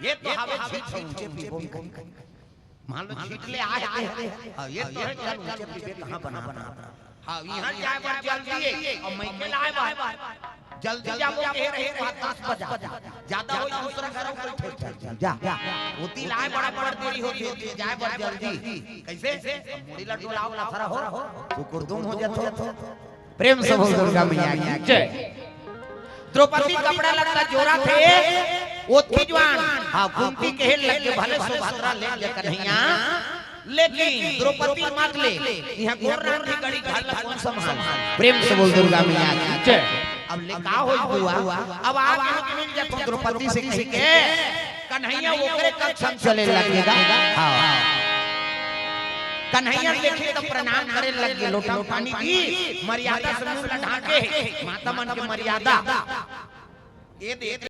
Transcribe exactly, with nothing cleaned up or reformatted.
ये तो हवे छीट से ऊंचे पीबो। मान लो छीट ले आए हे, हाँ, ये तो हे चल ऊंचे पीबे, कहाँ बना, बना। हाँ, इहाँ जाए बर जल्दी हे, अउ मइके लाए बर जल्दी जाबो कहे रहे, वहाँ दस बजा, जादा होही दूसरा घर में बैठे, चल, चल, जा, जा। ओती लाए बर बड़ देरी होथे, जाए बर जल्दी। कइसे? मुड़ी ला डोलाओ, लफरा हो, सुकुरदुम हो जाथे। प्रेम से बोल दुर्गा मैया की जय। द्रौपदी कपड़ा लत्ता जोरथे, ओतकी जुवार, हाँ, कुंती कहे लगे, भले सुभद्रा ले ले कन्हैया, लेकिन द्रौपदी मत ले, इहाँ गोर रांधी गड़ी घर ला कोन संभाल। प्रेम से बोल दुर्गा मैया की जय। अब ले का होही बुआ, अब आके मिल जाथों द्रौपदी से कहिके, कन्हैया ओकरे कक्षम चले लगे गा। हाँ। कन्हैया देखे त प्रणाम करे लगे, लोटा म पानी दी, मर्यादा से मुंह ला ढांके, माता मन के मर्यादा। ये दे,